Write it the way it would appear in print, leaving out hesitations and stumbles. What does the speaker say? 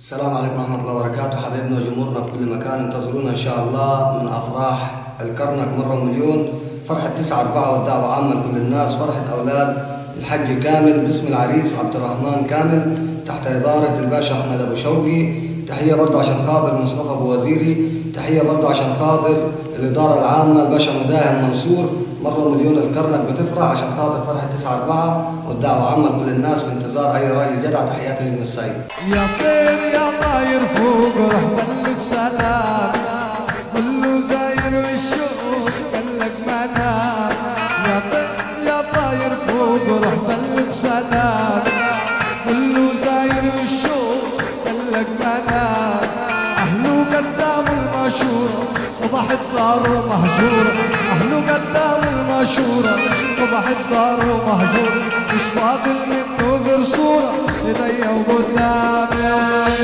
السلام عليكم ورحمة الله وبركاته. حبايبنا وجمهورنا في كل مكان، انتظرونا إن شاء الله من أفراح الكرنك مرة ومليون. فرحة 9/4 والدعوة عامة لكل الناس، فرحة أولاد الحج كامل باسم العريس عبد الرحمن كامل تحت إدارة الباشا أحمد أبو شوقي. تحية برضه عشان خاطر مصطفى أبو وزيري، تحية برضه عشان خاطر الإدارة العامة الباشا مداهم منصور. مرة ومليون الكرنك بتفرح عشان خاطر فرحة 9/4 والدعوة عامة لكل الناس، في انتظار أي راجل جدع. تحياتي لابن السيد. يا طير يا طاير فوق روح بلغ سلام، كله زاير والشوق قالك منام. يا طير يا طاير فوق روح بلغ سلام، كله زاير والشوق قالك منام. أهله قدام المشورة صباح الدار ومهجورة، أهله قدام المشورة صباح الدار ومهجورة، مش فاضل منه غير صورة إيديا وقدامي.